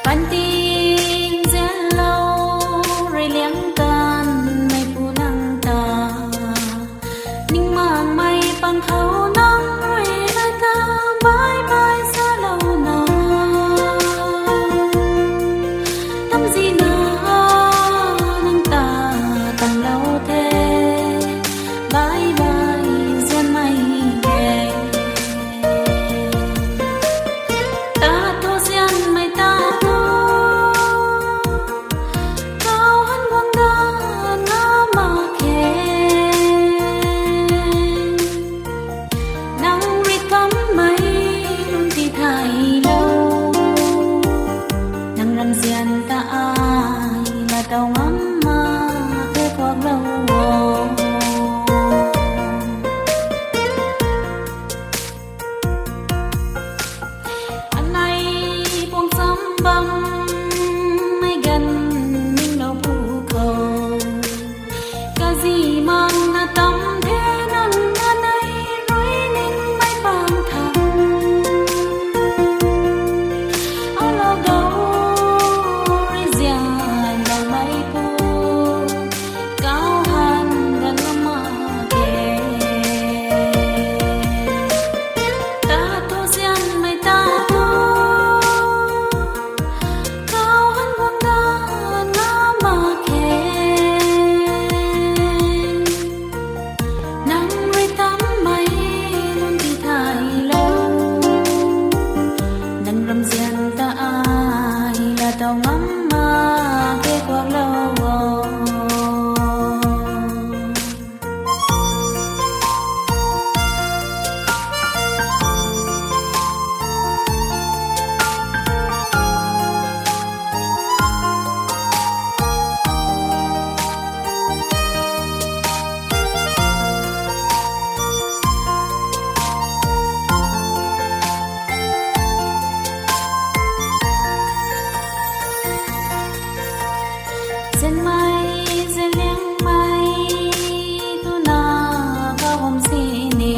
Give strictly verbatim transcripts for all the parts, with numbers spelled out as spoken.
Panting zianlou rui liang tanmeipu nang ta, ningmangmei pang khou nang rui la ta, bye bye salouna, tamzina nang ta tanglou the, bye bye zianmei e. Tat thu zianmei tat thu, kau han guang dat na mak khe. Nang rui kammei lungc ti thaylou, nang ramzian ta ai laa tow ngam mak khe kuaklou o. Anei puang cham bammei ganv ninglou pu khou, kazi makna tam the nang anei rui ningmei pang tha. Alou dou rui zianloumeipu, kau han dat ngam mak khe. Tat thu zianmei tat thu, kau han guang dat na mak khe. Nang rui tammei lungc ti thaylou, nang ramzian ta ai laa tow ngam mak khe kuaklou o. Zianmei zianliangmei twna kabam sini,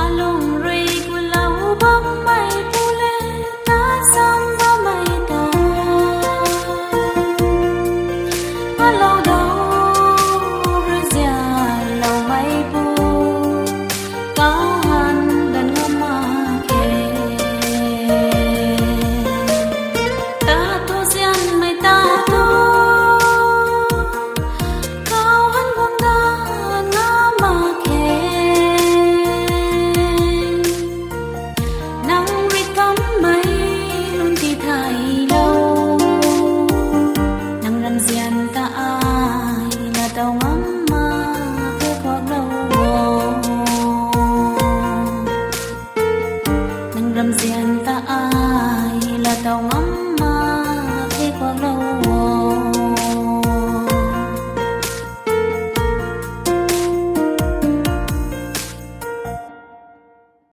alung rui kulou bammeipu le, ta sam bammei ta, alou dou rui zianloumeipu, kau han dat ngam mak khe. Tat thu zianmei tat thu, kau han guang dat ngam mak khe. Nang rui kammei lungc ti thaylou, nang ramzian ta ai laa tow ngam mak khe kuaklou o. Nang ramzian ta ai laa tow ngam